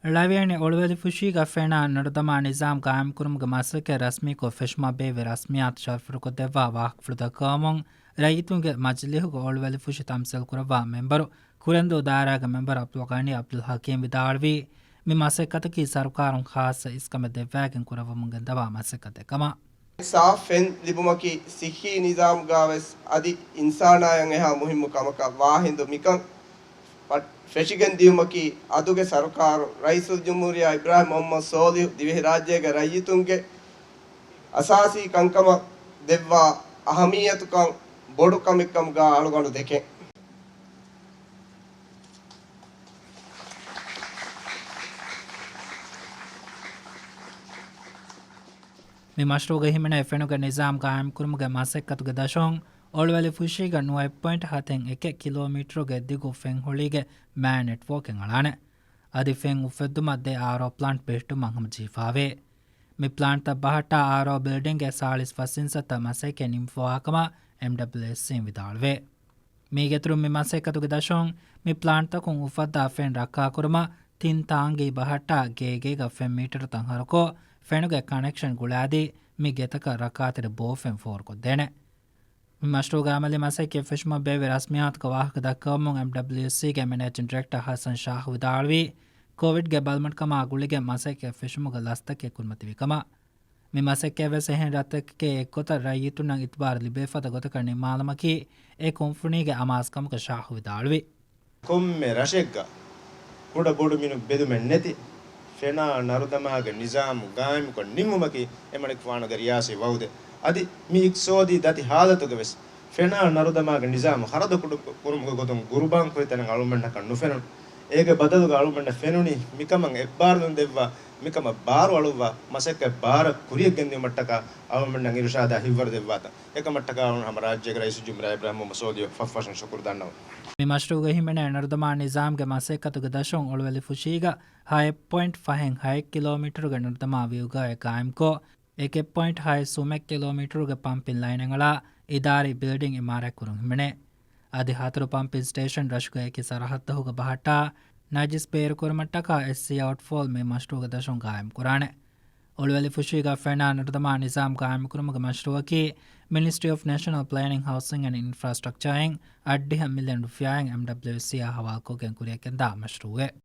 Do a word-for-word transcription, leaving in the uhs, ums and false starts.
ޅަވިޔަނި އޮޅުވެލިފުށީގަ ފެނާ ނަރުދަމާ ނިޒާމް ގާއިމްކުރުމުގެ މަސައްކަތް ރަސްމީކޮށް ފެށުމަށް ބޭއްވި ރަސްމިއްޔާތު ޝަރުފުރުކޮށްދެއްވާ ވާހަކަފުޅު ދައްކަވަމުން، ރައްޔިތުންގެ މަޖިލީހުގެ އޮޅުވެލިފުށި ތަމްސީލް ކުރައްވާ މެމްބަރު، ކުރެންދޫ ދާއިރާގެ މެމްބަރު އަބްދުލް ޣަނީ އަބްދުލް ޙަކީމް ވިދާޅުވީ، މި މަސައްކަތަކީ ސަރުކާރުން ޚާއްޞަ އިސްކަމެއް ދެއްވާގެން ކުރައްވަމުން ގެންދަވާ މަސައްކަތެއް ކަމަށް. ސާފް ފެން ލިބުމަކީ ޞިއްޙީ ނިޒާމުގަ ވެސް އަދި އިންސާނާޔަށް އެހާ މުހިއްމު ކަމަކަށް ވާހިނދު މިކަން ފެށިގެން ދިޔުމަކީ އަދުގެ ސަރުކާރުން ރައީސުލްޖުމްހޫރިއްޔާ އިބްރާހިމް މުޙައްމަދު ޞޯލިޙު ދިވެހިރާއްޖޭގެ ރައްޔިތުންގެ އަސާސީ ކަންކަމަށް ދެއްވާ އަހައްމިއްޔަތުކަން ބޮޑު ކަމެއްކަމުގަ އަޅުގަނޑު ދެކެން. މި މަޝްރޫޢުގަ ހިމެނޭ ފެނުގެ ނިޒާމް ގާއިމްކުރުމުގެ މަސައްކަތުގެ ދަށުން އޮޅުވެލި ފުށީގަ ނުވަ ޕޮއިންޓް ހަތެއް އެކެއް ކިލޯމީޓަރުގެ ދިގު ފެން ހޮޅީގެ މާ ނެޓްވޯކެއް އަޅާނެ. އަދި ފެން އުފެއްދުމަށް ދެ އާރްއޯ ޕްލާންޓް ބެހެއްޓުމަށް ހަމަޖެހިފައވޭ. މި ޕްލާންޓްތައް ބަހައްޓާ އާރްއޯ ބިލްޑިންގެ ސާޅީސް ފަސް އިންސައްތަ މަސައްކަތް ނިންމިފަވާކަމަށް އެމްޑަބްލިއުއެސްސީން ވިދާޅުވޭ. މީގެއިތުރުން މި މަސައްކަތުގެ ދަށުން މި ޕްލާންޓްތަކުން އުފައްދާ ފެން ރައްކާކުރުމަށް ތިން ތާނގީ ބަހައްޓާ ގޭގޭގަ ފެން މީޓަރުތައް ހަރުކޮށް، ފެނުގެ ކަނެކްޝަން ގުޅާދީ، މި ގެތަކަށް ރައްކާތެރި ބޯފެން ފޯރުކޮށްދޭނެ. މި މަޝްރޫޢުގެ އަމަލީ މަސައްކަތް ފެށުމަށް ބޭއްވި ރަސްމިއްޔާތުގެ ވާހަކަ ދައްކަވަމުން އެމްޑަބްލިއުއެސްސީގެ މެނޭޖިން ޑިރެކްޓަރ ޙަސަން ޝާހު ވިދާޅުވީ، ކޯވިޑްގެ ބަލަމެންކަމާ ގުޅިގެން މަސައްކަތް ފެށުމުގެ ލަސްތަކެއް ކުރިމަތިވި ކަމަށް. މި މަސައްކަތްވެސް އެހެން ރަށްތަކެކޭ އެއްގޮތަށް ރައްޔިތުންނަށް އިތުބާރު ލިބޭފަދަ ގޮތަކަށް ނިންމާލުމަކީ އެ ކުންފުނީގެ އަމާޒުކަމަކަށް ޝާހު ވިދާޅުވި. ކޮންމެ ރަށެއްގަ ކުޑަ ބޮޑު މިނު ބެލުމެއް ނެތި ފެނާ ނަރުދަމާގެ ނިޒާމު ގާއިމުކޮށް ނިންމުމަކީ އެމަނިކުފާނުގެ ރިޔާސީ ވައުދެއް. އަދި މި އިޤްތިޞާދީ ދަތި ހާލަތުގަ ވެސް ފެނާ ނަރުދަމާގެ ނިޒާމު ޚަރަދު ކުޑަ ކުރުމުގެ ގޮތުން ގުރުބާން ކުރި ތަނެއް އަޅުމެންނަކަށް ނުފެނުނު. އޭގެ ބަދަލުގަ އަޅުމެންނަށް ފެނުނީ މިކަމަށް އެއްބާރުލުން ދެއްވާ، މިކަމަށް ބާރު އަޅުއްވާ، މަސައްކަތް ބާރަށް ކުރިޔަށް ގެންދިއުމަށްޓަކާ އަޅުމެންނަށް އިރުޝާދާ ހިތްވަރު ދެއްވާތަން. އެކަމަށްޓަކާ އަޅުން ހަމަ ރާއްޖޭގެ ރައީސުލްޖުމްހޫރިއްޔާ އިބްރާހިމް މުޙައްމަދު ޞޯލިޙު ފަށްފަށުން ޝުކުރު ދަންނަވަން. މި މަޝްރޫޢުގަ ހިމެނޭ ނަރުދަމާ ނިޒާމްގެ މަސައްކަތުގެ ދަށުން އޮޅުވެލި ފުށީގަ ހައެއް ޕޮއިންޓް ފަހެއް ހައެއް ކިލޯމީޓަރުގެ ނަރުދަމާ ވިއުގާއެއް ގާއިމްކޮށް، އެކެއް ޕޮއިންޓް ހައެއް ސުމެއް ކިލޯމީޓަރުގެ ޕަމްޕިން ލައިނެއް އަޅާ އިދާރީ ބިލްޑިން އިމާރާތް ކުރުން ހިމެނޭ. އަދި ހަތަރު ޕަމްޕިން ސްޓޭޝަން ރަށުގެ އެކި ސަރަހައްދަހުގަ ބަހައްޓާ، ނަޖިސް ބޭރުކުރުމަށްޓަކާ އެސްސީ އައުޓްފޯލް މި މަޝްރޫޢުގެ ދަށުން ގާއިމް ކުރާނެ. އޮޅުވެލި ފުށީގަ ފެނާ ނަރުދަމާ ނިޒާމް ގާއިމްކުރުމުގެ މަޝްރޫޢަކީ މިނިސްޓްރީ އޮފް ނޭޝަނަލް ޕްލޭނިން، ހައުސިން އެންޑް އިންފްރާސްޓްރަކްޗަރ އިން އަށްޑިހަ މިލިއަން ރުފިޔާއިން އެމްޑަބްލިއުއެސްސީއާ ހަވާލުކޮށްގެން ކުރިއަށްގެންދާ މަޝްރޫޢެއް.